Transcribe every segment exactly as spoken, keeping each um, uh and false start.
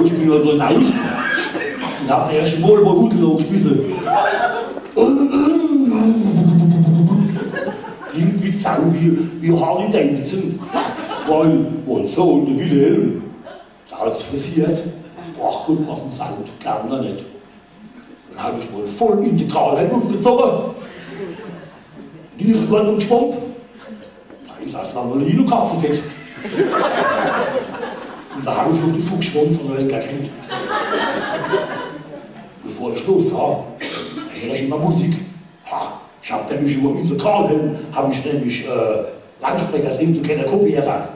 Ich bin halt drin raus und hab der erschte mol mei Huddel angeschmisse. Klingt wie Sau, wie, wie Harley Davidson. Weil, weil so, de Wilhelm, der is frisiert. Ach, guck mol uff de Sound, glaabsch net. Dann hab ich mol voll in die Krallen uffgezoge. Nierekorn umgeschwommen. Do is erschtmol e Katze fett. Und do hab ich noch de Fuchsschwanz von der Lenker kennt. Bevor ich los war, do heer ich immer Musik. Ha, ich hab nämlich immer in de Krallen, hab ich nämlich, äh, Lautsprecher, des Ding zu kennen, Kopierer.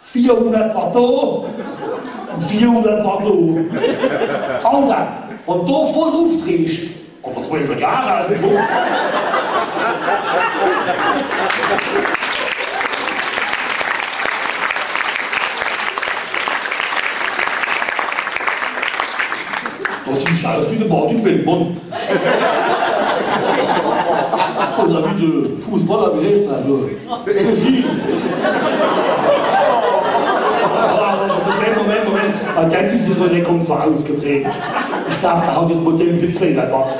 Vierhundert Watt do und vierhundert Watt do. Alter, wenn du voll uffdreihsch, aber quält mer die Haare aus dem Kopp. Des sieht aus wie de Martin Feldmann. Oder wie de Fußballer, wie heißt der? Messi. Aber, aber Moment, Moment, Moment. Bei dem is es so, der kommt so ausgeprägt. Ich glaab, der hat jetzt Modell mit dem Zweier gemacht.